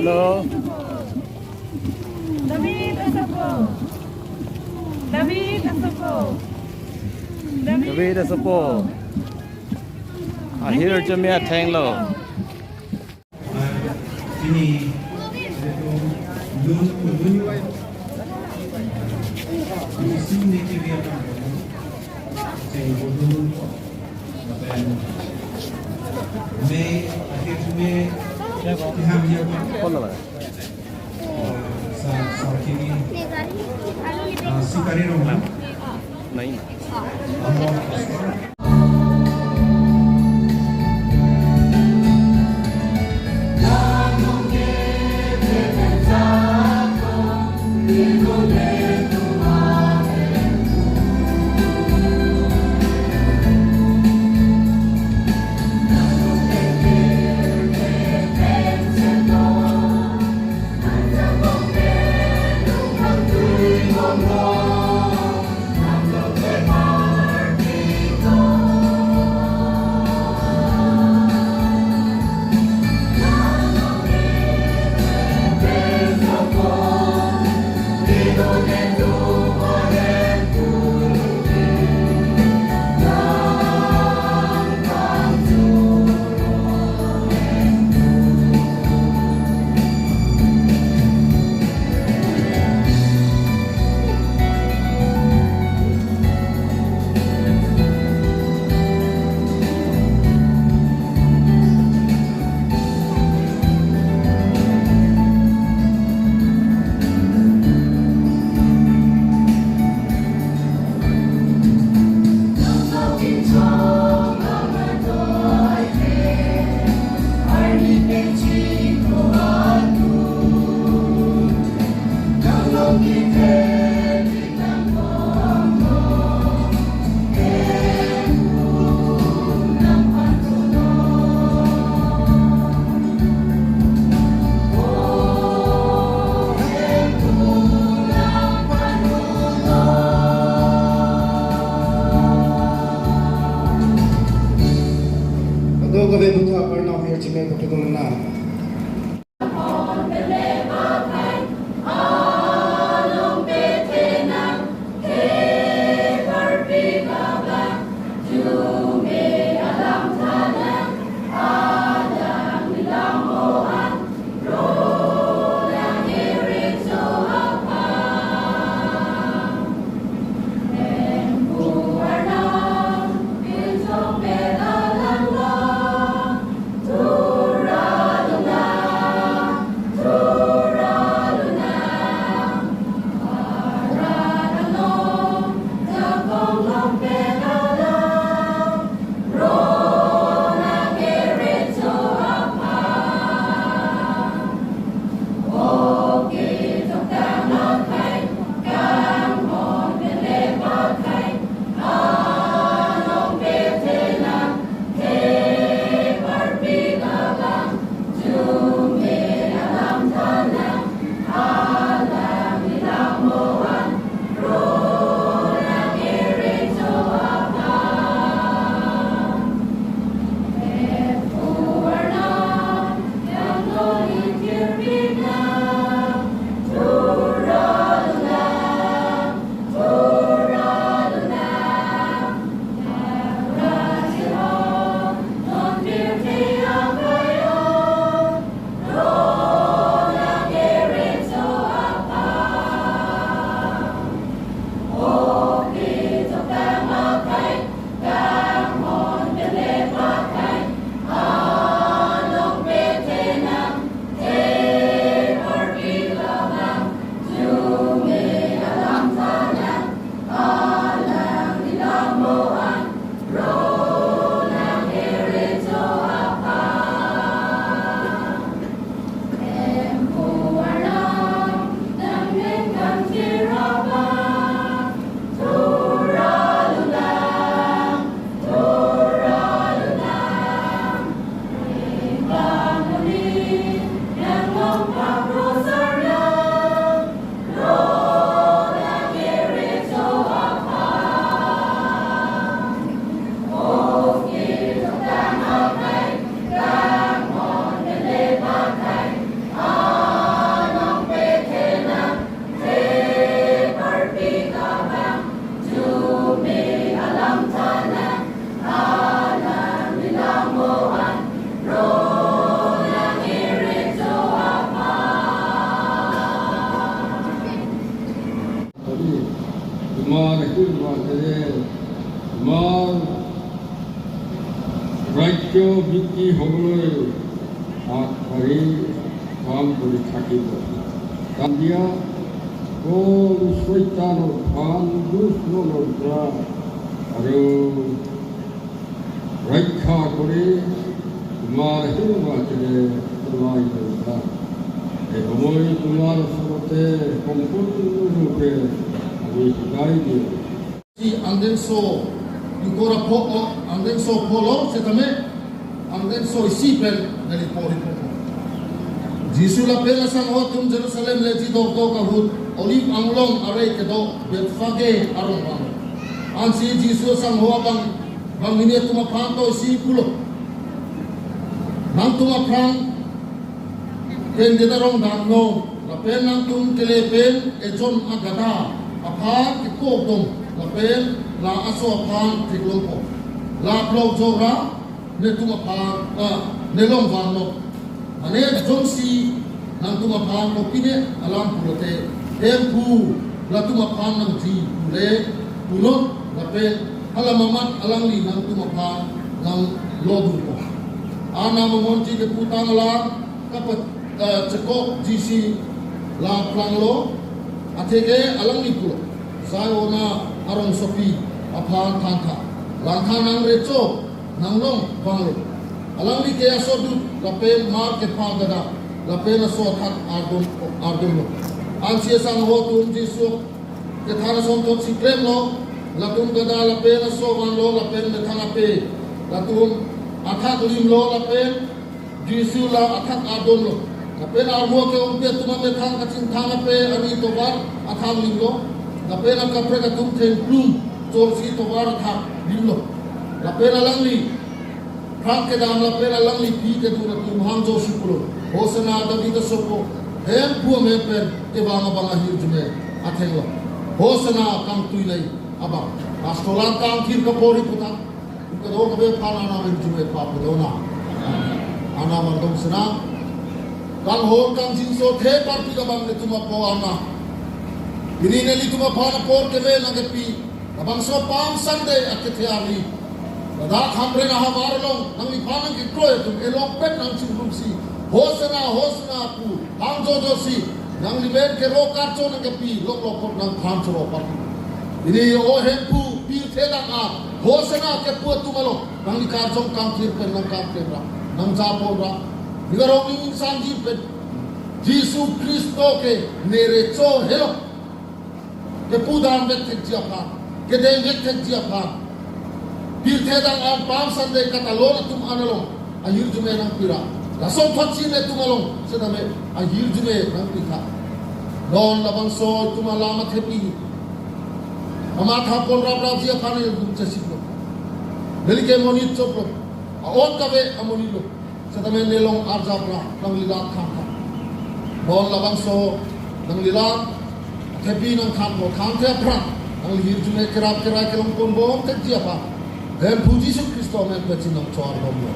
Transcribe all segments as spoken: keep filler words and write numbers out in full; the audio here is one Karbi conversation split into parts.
Hello. David asopo. David asopo. David asopo. Ahir chomia thenglo. Ini lun lun ini sini kiri apa? Ceng bodoh. May akhir May kiham ya. Phone number. Sa sa kini. Ah, si kari rong. Nahin. Amo. Kadokave butha parnam hirchime kapitol na. Kyo biki hogloi at hari kam beri thaki bo. Kandia ko Soitan or phan dus non or dra aru raikha kore kumar hirma chere tulai nonda. E homoi kumar sarote kompun rupe ami hidai di. Si angdengso ingkoi ra pho, angdengso pho lo setame angdengso isi pen neli pori pho. Jisu lapen asangho atum Jerusalem leji dokdok ahut Olive anglong arei kedo Bethphage arong vang. Ansi Jisu asangho abang banghini atum aphan to isi pulo. Nangtum aphrang pen deta rong damnon, lapen nangtum kele pen ejon agada aphan kekok dom, lapen la aso aphan theklongpo. La plok jora netum aphan, ah, nelong vangnon. Mane jongsi nangtum aphan kopine alam pulote, Hemphu latum aphan nangji pule punon, lapen hala mamat alangli nangtum aphan nanglo dunpo. Ana mamonji keputang alam kapat, eh, chekokji si la planglo, atheke alangli pulo, Zion arongsopi aphan thantha, langtha nangrecho nanglong vanglo. Alangli ke aso dut lapen mar kepha gada lapen aso athak ardom, ardomlo. Ansi asangho atum Jisu kethan asonthot si klemlo, latum gada lapen aso vanlo lapen methang ape latum athak limlo lapen Jisu la athak ardomlo. Lapen armu ke-ongpi atum amethang kachingthang ape ari tovar athak limlo. Lapen akaprek atum thengplum chorsi tovar athak limlo. Lapen alangli phak kedam lapen alangli phi kedun atum hangjo si pulo, Hosana David asopo, Hemphu amen pen kevang abang ahirjume athenglo. Hosana kangtuinei abang. Pastor lang kangthir kapori puta. Kadokave aphan ana ahirjume pa pedona. Ana mardom senang. Kanghon kangjinso the parpi kabang netum aphan ana. Pini nelitum aphan apor keme nangkepi. Labangso Palm Sunday akethe arni. Ladak Hamren ahavar along nangliphan nangkekroi atum elongpet nangchingrum si, Hosana, Hosana pu hangjojo si, nangli men kero karcho nangkepi, lok lok kot nangphan choro pati. Pini O Hemphu, pirthe dang a, Hosana kepu atum along nangli karjong kangthir pen nangkangthir ra, nangjapon ra. Ning arong ning ingsangjir pen Jisu Khristo ke nerecho helo. Kepu dam vek thekji aphan, kedeng vek thekji aphan. Pirthe dang an Palm Sunday katalon atum an along ahirjume nangpi ra. Lason thotsi netum along setame ahirjume nangpi tha. Non labangso itum alam athepi amatha pon raprapji aphan nelitum chesiklo. Neli ke monit choplo. A-on kave amonitlo. Setame nelong arjap ra nangli lang thantha. Non labangso nangli lang athepi nangthanpo, thanthe aphrang nangli hirjume kerap kerai kelong ponbom thekji aphan Hemphu Jisu Khristo amen pen si nangchor bomlo.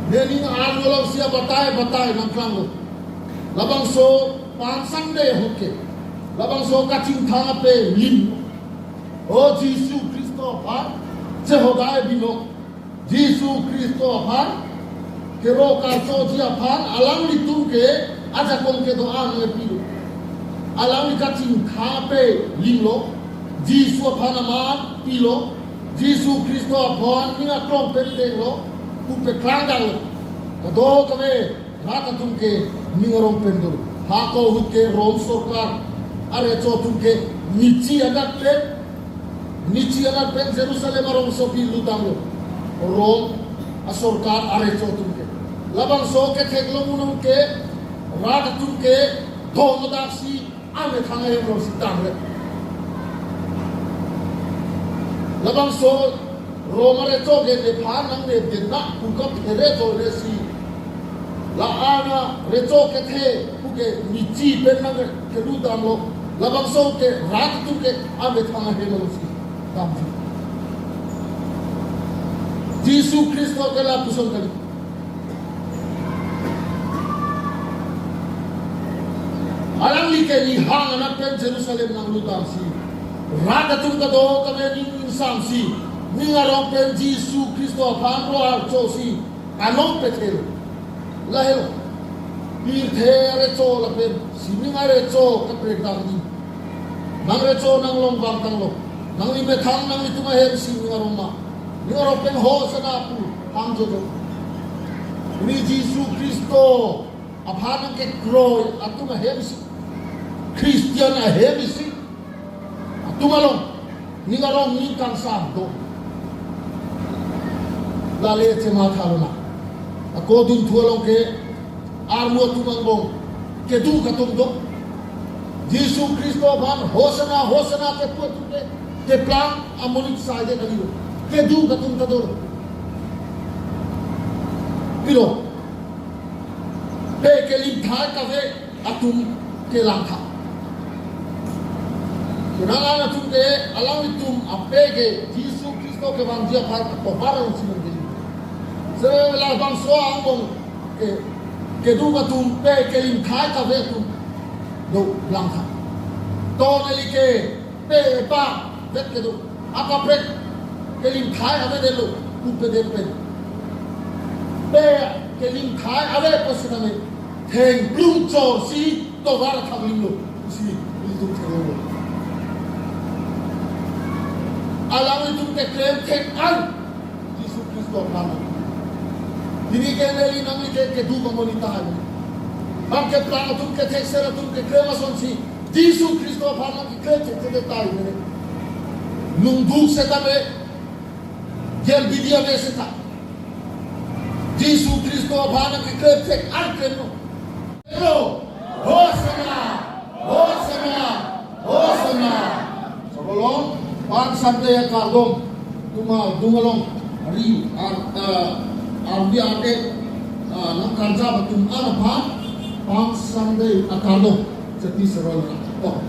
Nening arlo along si abatai batai nangklanglo. Labangso Palm Sunday ahut ke, labangso kachingthang ape lim. O Jisu Khristo aphan chehodai binong. Jisu Khristo aphan kero karchoji aphan alanglitum ke ajakong kedo-an nangpilo. Alangli kachingthang ape limlo. Jisu aphan amat pilo. Jisu Khristo aphan ning aklong pen denglo. Pu peklang danglo. Kadokave rat atum ke ning arong pen dolo. Hako ahut ke Rom sorkar arecho atum ke nichi anat pen, nichi anat pen Jerusalem arongsopi lutanglo. Rom asorkar arecho atum ke. Labangso ketheklong unong ke rat atum ke dong daksi amethang ahem along si tangre. Labangso Rom arecho ke nephan nangnepdetna pu kaphere joine si, la-an arecho kethe pu ke nichi pen nangkelu damlo. Labangso ke rat atum ke amethang ahem along si damji. Jisu Khristo ke lapuson kali. Alangli ke nihang anat pen Jerusalem nanglu damsi, rat atum kadokave ning ingsam si, Ning arong pen Jisu Khristo aphan ro archo si anong pethelo. Lahelo. Pirthe arecho lapen sining arecho kaprek dak di. Nang recho nang long bang tanglo. Nangli methang nanglitum ahem si ning arong ma. Ning arong pen Hosanna pu hang jojo. Ni Jisu Khristo aphan nangkekroi atum ahem si, Christian ahem si, atum along ning arong ning kangsam do. Lale chemathalo na. Ako dunthu along ke armu atum angbong keduk atum do. Jisu Khristo aphan Hosanna, Hosanna kepu atum ke keplang amonit saidet kali do. Keduk atum ta do. Pilo. Pe kelimthai kave atum ke langtha. Kenangan atum ke alanglitum ape ke Jisu Khristo kevangji aphan atovar along si nangkeli. Sere labangso angbong ke keduk atum pe kelimthai kave atum do langtha. To neli ke pe pa vet kedo. Akaprek kelimthai avedetlo, kupedet pen. Pe kelimthai ave pasitame thengplung chor si tovar thanglimlo. Si ilitum thenglo. Alanglitum keklem thek-an Jisu Khristo aphan. Pini ke neli nangli ke keduk amonit tahai. Bang keplang atum kethekser atum keklem asonsi Jisu Khristo aphan nangkeklem thekthekthe tahai mene. Nungduk setame, jel bidi ave seta. Jisu Khristo aphan nangkeklem thek-an klemlo. Hello. Hosanna! Hosanna! Hosanna! Sokolong, Palm Sunday akardom atum adung along, ari, ar, ah, ardi ake, ah, nangkarjap atum an aphan Palm Sunday akardom. Chati serol. Oh.